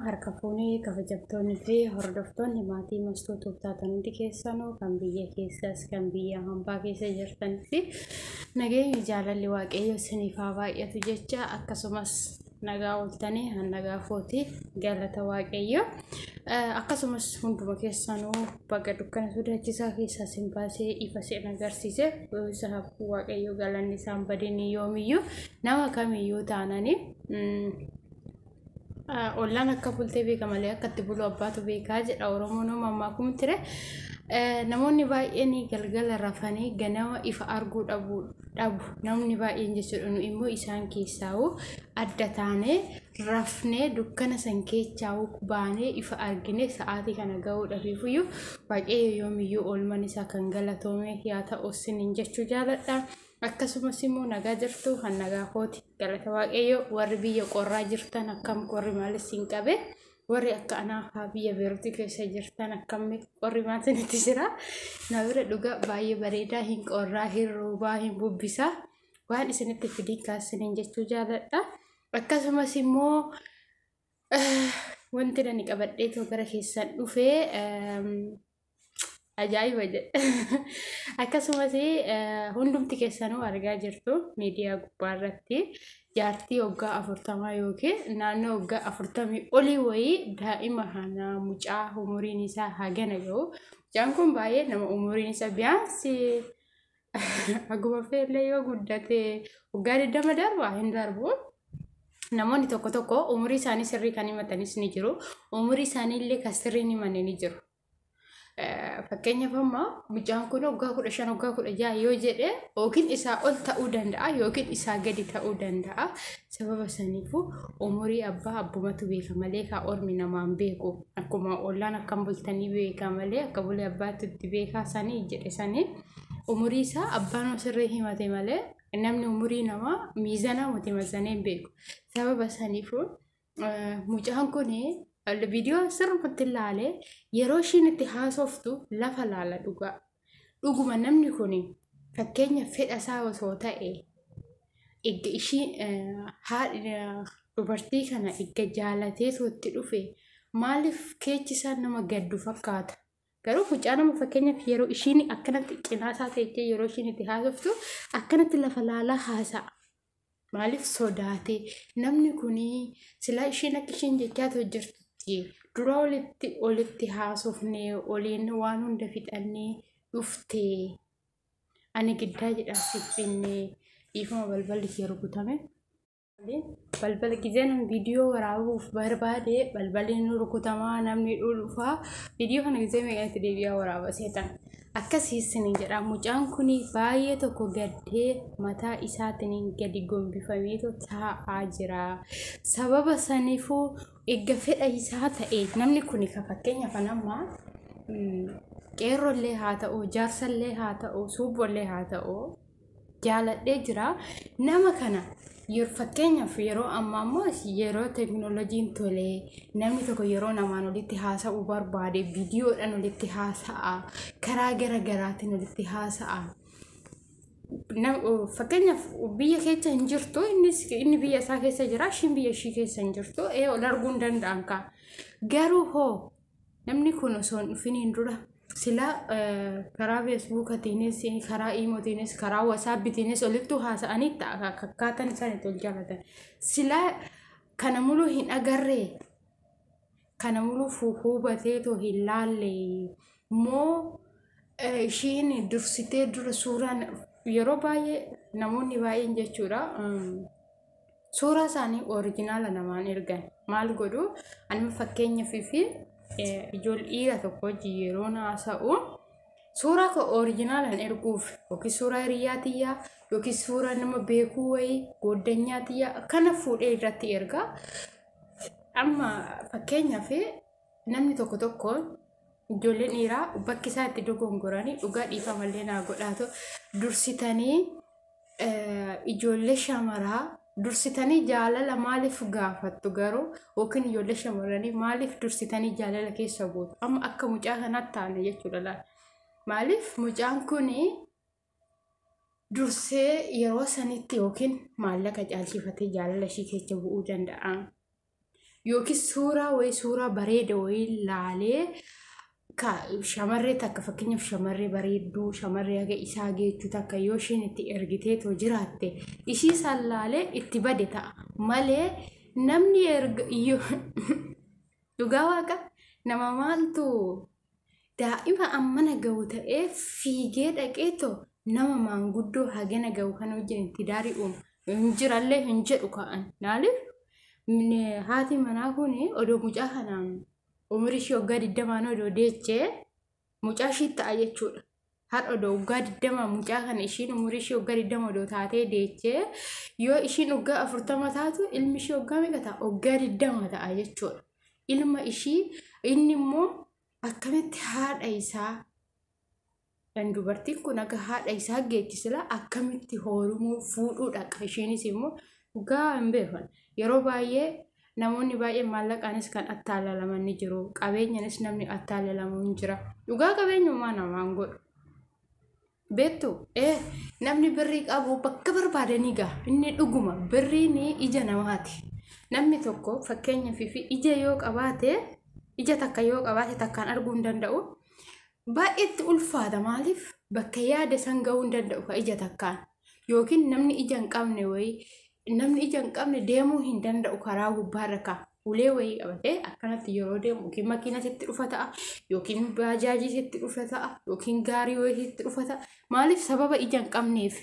Harka fuunee kabajamtoonni fi hordoftoonni maatii Mastuu Tuubtaatan hundi keessanuu kan biyya keessas kan biyya hambaa keessa jirtanii fi nageenyi jaalalli Waaqayyo isiniif haa baay'atu jecha, akkasumas nagaa ooltanii nagaa footi, galata Waaqayyo. Akkasumas hunduma keessanuu baga dukkana sodaachisaa keessaa isin baasee ifa isin agarsiise. Isaaf Waaqayyo galanni isaan badinii yoomiyyuu nama kamiyyuu taananii. Ollaan akka bultee beeka malee akka itti bulu abbaatu beekaa jedha Oromoon ammaa kun ture. Namoonni baay'een galgala rafanii ganama ifa arguu dhabu. Namni baay'een jechuudha. Nu immoo isaan keessaa'u adda taanee rafnee dukkana san keessaa'u baanee ifa argine sa'aatii kana ga'uudhaafiifuyyuu Waaqayyo yoomiyyuu oolman isaa kan galatoome yaa ta'u isiniin jechuu jaaladha. Akkasumas immoo nagaa jirtu, kan nagaa kooti, galata Waaqayyo. Warri biyya qorraa jirtan akkam, qorri maalis hin qabe? Warri akka anaa biyya Beeruutii keessa jirtan akkam, qorri maal isinitti jira? Na bira dhugaa baay'ee bareedaa, hin qorraa, hin roobaa, hin bubbisaa. Waan isinitti fidii kaasiniin jechuu jaaladha. Akkasumas immoo wanti ani qabadheetoo gara keessan dhufee ajaa'iba jedha. Akkasumas hundumti keessanuu argaa jirtu, miidiyaa gubbaa irratti jaartii waggaa 40 yookiin naannoo waggaa 40 olii wayii daa'ima kana mucaa umuriin isaa hagana gahu. Mucaan kun baay'ee nama umuriin isaa biyaansi haguma feellee yoo guddate waggaa 20 darba hin darbu. Namoonni tokko tokko umurii isaanii sirrii kan himatanis ni jiru. Umurii isaanii illee kan sirrii hin himanne ni jiru. Fakkeenyaaf amma mucaan kun waggaa 15, waggaa 16 yoo jedhe yookiin isaa ol ta'uu danda'a yookiin isaa gadi ta'uu danda'a. Sababa saniifuu umurii abbaa abbumatu beeka malee kaa ormi namaan beeku. Akkuma ollaan akkam bultanii beeka malee akka bulee abbaatti itti beekaa sanii jedhe sanii, umurii isaa abbaan sirrii himate malee namni umurii namaa miizanaa miti mazanee hin beeku. Sababa saniifuu mucaan kun viidiyoo sirriitti ilaalee yeroo ishiin itti haasoftu lafa laala dhugaa. Dhuguma namni kun fakkeenya fedha isaa osoo ta'e, erga ishii haadha dubartii kana erga jaalatee itti dhufe, maaliif keechi isaa nama gaddu fakkaata? Garuu mucaa nama fakkeenyaaf yeroo ishiin akkanatti cinaa isaa teessee yeroo ishiin itti haasoftu akkanatti lafa laalaa haasa'a. Maaliif sodaate namni kun? Silaa ishiin akka isheen jechaa jirtutti dura olitti haasofnee oliin waan hunda fixannee dhuftee ani giddaa jedhaa siffannee. Dhiifama, balballi kee rukutame. Balbala gizeen viidiyoo waraabuuf barbaade balballi nu rukutamaa, namni dhufaa. Viidiyoo kana gizee meeqatti deebi'aa waraaba seetan. Akkasii isiniin jedha, mucaan kun baay'ee tokko gaddee mataa isaatiin gadi gombifameetu taa'aa jira. Sababa saniifuu eegga fedha isaa ta'e namni kun ka fakkeenyaaf amma qeerrollee haa ta'u, jaarsallee haa ta'u, suubbollee haa ta'u, jaaladhee jira. Nama kana fakkeenyaaf yeroo ammaa immoo yeroo teekinooloojiin tolee namni tokko yeroo namaan olitti haasa'uu barbaade viidiyoodhaan olitti haasa'a, karaa gara garaatiin olitti haasa'a. Fakkeenyaaf biyya keessa hin jirtu, inni biyya isaa keessa jira, ishiin biyya ishii keessa hin jirtu, ol arguu hin danda'an kaa. Garuu hoo namni kun osoo hin dhufiniin dura silaa karaa Feesbuukatiinis, karaa iimootiinis, karaa Wasaappiitiinis olittuu haasa'anii ta'a akkaataan isaan itti ol jaalatan. Silaa kana muluu hin agarree, kana muluu hubateetoo hin laalle moo ishiin dursitee dura suuraan? Yeroo baay'ee namoonni baay'een jechuudha suuraa isaanii orijinaala namaan ergan. Maal godhu? Anuma fakkeenyaaf fi ijoollee dhiira tokko wajjin yeroo haasa'u suuraa koo orijinaalaan erguuf yookiin suuraa hiriyaa tiyyaa yookiin suuraa nama beekuu wayii, gooddanyaa tiyyaa kana fuudhee irratti ergaa. Amma fakkeenyaaf namni tokko tokko, ijoolleen dhiiraa bakki isaa itti dogongoranii, dhugaa dhiifamallee naa godhaatu, dursitanii ijoollee shamaraa dursitanii jaalala maaliif gaafattu garuu? Yookiin ijoollee shamarranii maaliif dursitanii jaalala keessa buutu? Amma akka mucaa kanaatti taane jechuudha laata. Maaliif mucaan kun dursee yeroo sanitti yookiin maallaqa caalchifatee jaalala ishii keessa bu'uu danda'a. Yookiin suuraa wayii suuraa bareeda wayii laalee shamarree takka fakkeenyaaf shamarree bareedduu shamarree haga isaa geechuu takka yoo isheen itti ergitee too jiraatte ishii san laalee itti bade ta'a malee namni erga dhugaa waaqa nama maaltu daa'ima ammana gahu ta'ee fiigee dhaqee too nama maanguddoo hagana gahu kana wajjin itti daarii uumu hin jirallee hin jedhu ka'an. Maaliif haati manaa kun odoo mucaa kanaan umurii ishee waggaa 20 odoo deechee mucaa ishii ta'a jechuudha. Har'a odoo waggaa 20 mucaa kana ishiin umurii ishee waggaa 20 odoo taatee deechee yoo ishiin waggaa 40 taatu ilmi ishee waggaa meeqa ta'a? Waggaa 20 ta'a jechuudha. Ilma ishii inni immoo akkamitti haadha isaa kan dubartiin kun akka haadha isaa geechisila akkamitti hoorumuu fuudhuu dhaqa ishiinis immoo dhugaa hin beekan. Yeroo baay'ee namoonni baay'een maallaqaanis kan attaalalaman ni jiru. Qabeenyanis namni attaalalamu hin jira. Dhugaa qabeenyummaa namaan godhu. Beektu namni birrii qabu bakka barbaadanii gaha. Inni dhuguma birriin ija namaati. Namni tokko fakkeenyaaf ija yoo qabaate ija takka yoo qabaate takkaan arguu hin danda'u. Baay'eetti ulfaata maaliif bakka yaada san gahuu hin danda'u ka ija takkaan. Yookiin namni ija hin qabne wayii namni ija hin qabne deemuu hin danda'u karaa gubbaarra ka ulee wayii qabatee akkanatti yeroo deemu yookiin makiina sitti dhufa ta'a yookiin baajaajii sitti dhufa ta'a yookiin gaarii wayii sitti dhufa ta'a. Maaliif sababa ija hin qabneef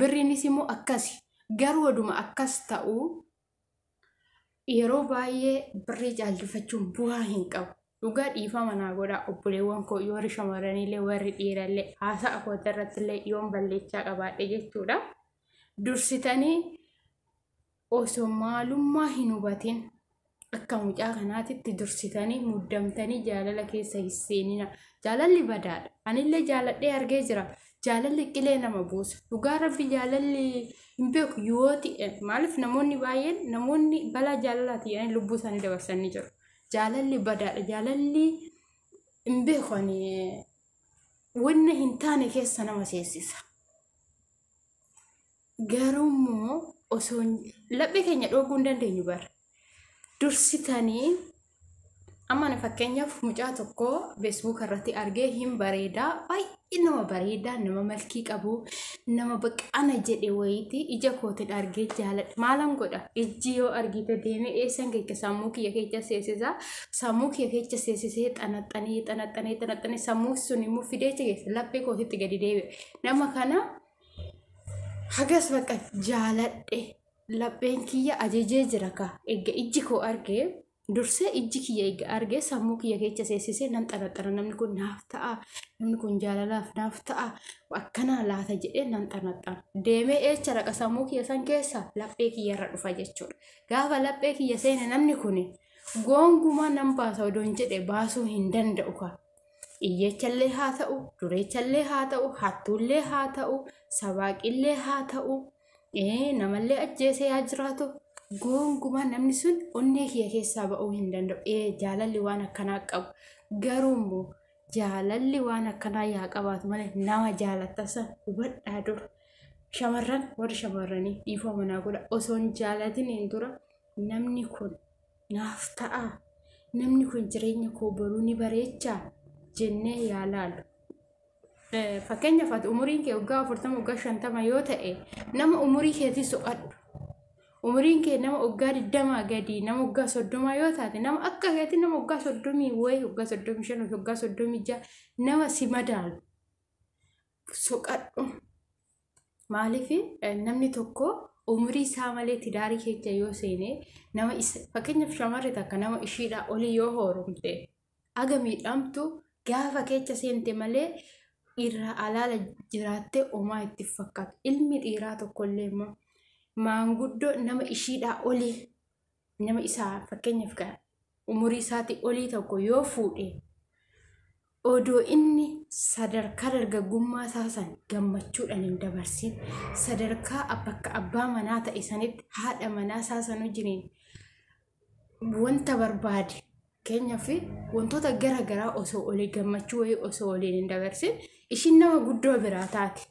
birriinis immoo akkasi garuu oduma akkas ta'u yeroo baay'ee birrii caalchifachuun bu'aa hin qabu. Dhugaa dhiifama naa godhaa obboleewwan koo warri shamarraniillee warri dhiirallee haasa'a koota irrattillee yoon balleechaa qabaadhe jechuudha. Dursitanii osoo maalummaa hin hubatin akka mucaa kanaatitti dursitanii muddamtanii jaalala keessa hin seenina. Jaalalli badaadha. Anillee jaaladhee argee jira. Jaalalli qilee nama buusa. Dhugaa rabbi jaalalli hin beeku yoo ta'e maaliif namoonni baay'een namoonni balaa jaalalaati jedhanii lubbuu isaanii dabarsanii jiru. Jaalalli badaadha. Jaalalli hin beeku ani wanna hin taane keessa nama seensisa. Garuu immoo osoo laphee keenya dhooguu hin dandeenyu bara. Dursitanii amma ani fakkeenyaaf mucaa tokko feesbuuk irratti argee hin bareedaa baay'ee nama bareedaa nama malkii qabu nama baqana jedhe wayiiti ija kootiin argee jaaladha. Maalan godha ijji yoo argite deemee eessan keessa sammuu kiyya keessa seensisa sammuu kiyya keessa seensisee xanaxanii xanaxanii xanaxanii sammuu sun immoo fidee keessa laphee kootitti gadi deebi'e. Nama kana hagas bakka jaaladhe lapheen kiyya ajajee jira ka eegga ijji koo argee dursee ijji kiyya eegga argee sammuu kiyya keessa seensisee nan xanaxana namni kun naaf ta'a namni kun jaalalaaf naaf ta'a akkanaa laata jedhee nan xanaxana deemee eecha raqa sammuu kiyya san keessa laphee kiyya irra dhufa jechuudha. Gaafa laphee kiyya seene namni kun gonkumaa nan baasa odoon jedhe baasuu hin danda'u ka. Iyyechallee haa ta'u, dureechallee haa ta'u, hattuullee haa ta'u, sabaaqillee haa ta'u, namallee ajjeesee haa jiraatu. Gonkumaa namni sun onnee kiyya keessaa ba'uu hin danda'u. Jaalalli waan akkanaa qabu. Garuu immoo jaalalli waan akkanaa yaa qabaatu malee nama jaalatta san hubadhaa dura. Shamarran warri shamarranii dhiifama manaa godha. Osoo hin jaalatin hin dura namni kun naaf ta'a. Namni kun jireenya koo boruu ni bareechaa jennee yaa laalu. Fakkeenyaaf ati umuriin kee waggaa 40 waggaa 50 yoo ta'e nama umurii keetii soqadhu. Umuriin kee nama waggaa 20 gadi nama waggaa 30 yoo taate nama akka keetii nama waggaa 30 wayii waggaa 35 waggaa 36 nama si madaalu soqadhu. Maaliif namni tokko umurii isaa malee tidaarii keessa yoo seene nama fakkeenyaaf shamarri takka nama ishiidhaa olii yoo hoorumte aga miidhamtu gaafa keessa seente malee irraa alaala jiraattee homaa itti fakkaatu. Ilmi dhiiraa tokkollee immoo maanguddoo nama ishiidhaa olii nama isaa fakkeenyaaf umurii isaatii olii tokko yoo fuudhe odoo inni sadarkaa dargaggummaa isaa san gammachuudhaan hin dabarsin sadarkaa bakka abbaa manaa ta'e sanitti haadha manaa isaa san wajjiniin wanta barbaade fakkeenyaaf wantoota gara garaa osoo olii gammachuu wayii osoo waliin hin dabarsin ishiin nama guddoo biraa taate.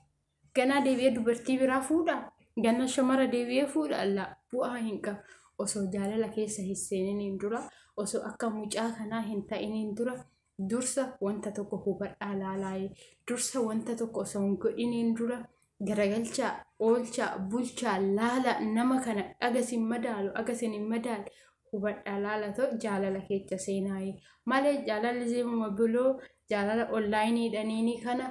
Ganaa deebi'ee dubartii biraa fuudha. Ganaa shamara deebi'ee fuudha. Allaa bu'aa hin qabu. Osoo jaalala keessa hin seeniniin dura, osoo akka mucaa kanaa hin ta'iniin dura, dursa wanta tokko hubadhaa laalaayee, dursa wanta tokko osoo hin godhiniin dura garagalchaa, oolchaa, bulchaa laala. Nama kana agasin madaalu agasin hin madaalu hubadhaa laala ta'u jaalala keessa seenaayee malee, jaalalli zeemuma biloo jaalala onlaayiniidhaniini kana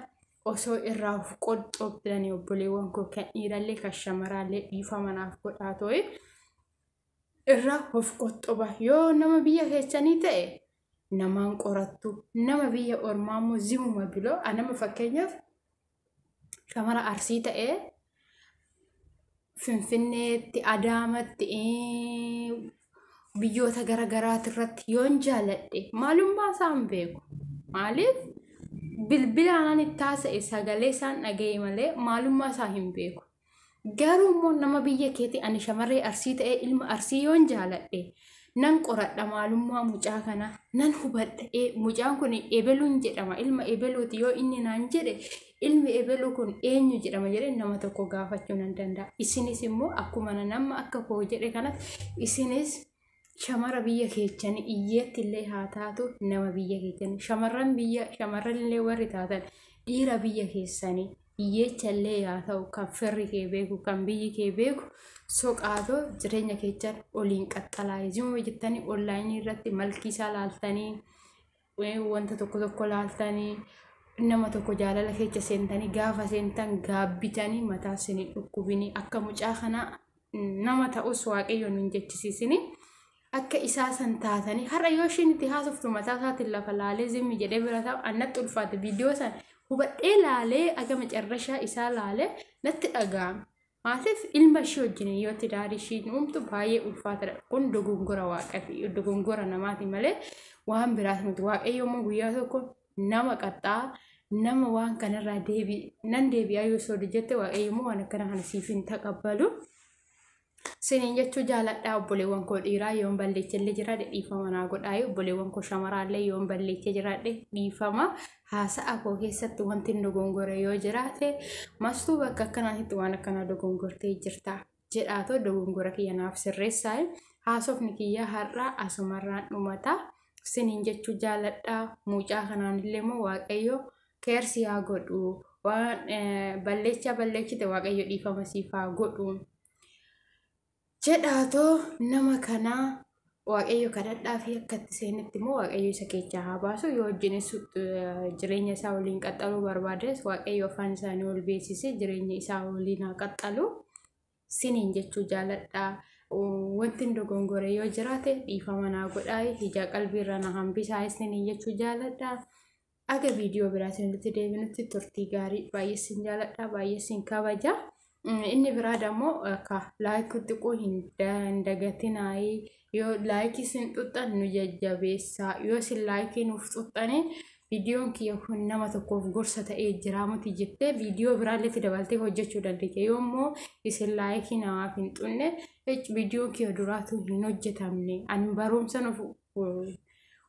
osoo irraa of qoxxoobdanii, obboleewwan koo kan dhiirallee kan shamaraallee dhiifama naaf godhaa ta'e, irraa of qoxxoba. Yoo nama biyya keessanii ta'e namaan qorattu, nama biyya ormaa immoo zimuma biloo. Anama fakkeenyaaf shamara Arsii ta'ee Finfinneetti, Adaamatti, biyyoota garagaraati irratti yoon jaaladhe maalummaa isaan beeku. Maaliif? Bilbilaan itti haasa'e, sagalee isaan dhaga'e malee maalummaa isaa hin beeku. Garuu immoo nama biyya keetii, ani shamarree Arsii ta'ee ilma Arsii yoon jaaladhe, nan qoradha, maalummaa mucaa kanaa nan hubadha. Mucaan kun ebeluun jedhama, ilma ebeluuti yoo inni naan jedhe, ilmi ebeluu kun eenyu jedhama jedhee nama tokko gaafachuu nan danda'a. Isinis immoo akkuma nama akka koo jedhe kanatti, isinis shamara biyya keessanii iyyeetti illee haa taatu, nama biyya keessanii, shamarran biyya, shamarran illee warri taatan, dhiira biyya keessanii hiyyeecha illee haa ta'u, kan firri kee beeku, kan biyyi kee beeku soqaatoo jireenya keessan oliin qaxxalaa. Zimuma jettanii onlaayinii irratti malkii isaa laaltanii, wanta tokko tokko laaltanii, nama tokko jaalala keessa seentanii, gaafa seentan gaabbitanii mataa isin dhukkubinii. Akka mucaa kanaa nama ta'us Waaqayyo nun jechisiisini. Akka isaa san taatanii har'a yoo ishiin itti haasoftu mataa isaatiin lafa laalee zimmi jedhee bira taa'u annatti ulfaate. Viidiyoo san hubadhee laalee aga macarrashaa isaa laalee natti dhaga'ame. Maaliif? Ilma ishii wajjin yoo tidaarii ishiin uumtu baay'ee ulfaatadha. Kun dogongora waaqati, dogongora namaati malee waan biraas miti. Waaqayyo immoo guyyaa tokko nama qaxxaa. Nama waan kanarraa deebi nan deebi'aa yoo soodi jette, Waaqayyo immoo waan akkana kana siif hin taqabbalu. Siniin jechuu jaaladhaa. Obboleewwan koo dhiiraa yoon balleechellee jiraadhe dhiifama naa godhaa. Obboleewwan koo shamaraallee yoon balleechee jiraadhe dhiifama. Haasa'a koo keessatti wanti hin dogongore yoo jiraate, mastuu bakka akkanaatitti waan akkanaa dogongortee jirta jedhaatoo dogongora kiyya naaf sirreessaa. Haasofni kiyya har'aa asumarraan dhumata. Siniin jechuu jaaladhaa. Mucaa kanaan illee immoo Waaqayyo keersi haa godhu. Waan balleechaa balleechite Waaqayyo dhiifama siif haa godhu. Jedhaatoo nama kanaa Waaqayyo kadhadhaa fi akka itti seenetti immoo Waaqayyo isa keessaa haa baasu. Yoo wajjinis jireenya isaa waliin qaxxaluu barbaades, Waaqayyo afaan isaanii ol beeksisee jireenya isaa waliin haa qaxxalu. Siniin jechuu jaaladhaa. Wanti hin dogongore yoo jiraate dhiifama naa godhaa. Ija qalbiirra na hambisaa siniin jechuu jaaladhaa. Aga viidiyoo biraatiin walitti deebinutti turtii gaarii. Baay'ee sin jaaladha, baay'ee sin kabaja. Inni biraa dammoo akka laayikii xiqqoo hin dagatinaayi. Yoo laayikii sin xuxxan nu jajjabeessaa. Yoo sin laayikii nuuf xuxxanii, viidiyoon kiyya kun nama tokkoof gorsa ta'ee jira miti jettee viidiyoo biraallee itti dabaltee hojjechuu dandeenya. Yoo immoo isin laayikii namaaf hin xunne, viidiyoon kiyya duraatu hin hojjetamne. Ani barumsa nuuf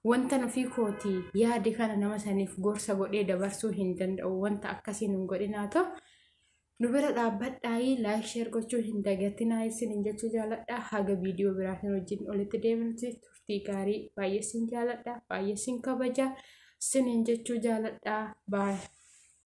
wanta ofii kooti yaade kana nama saniif gorsa godhee dabarsuu hin danda'u. Wanta akkasii nu godhinaa ta'u nu bira dhaabbadhaayii like, share gochuu hin dagatinaa isiniin jechuu jaaladha. Haga viidiyoo biraatiin wajjin olitti deebinutti turtii gaarii. Baay'ee sin jaaladha, baay'ee sin kabaja siniin jechuu jaaladha. Baay'ee.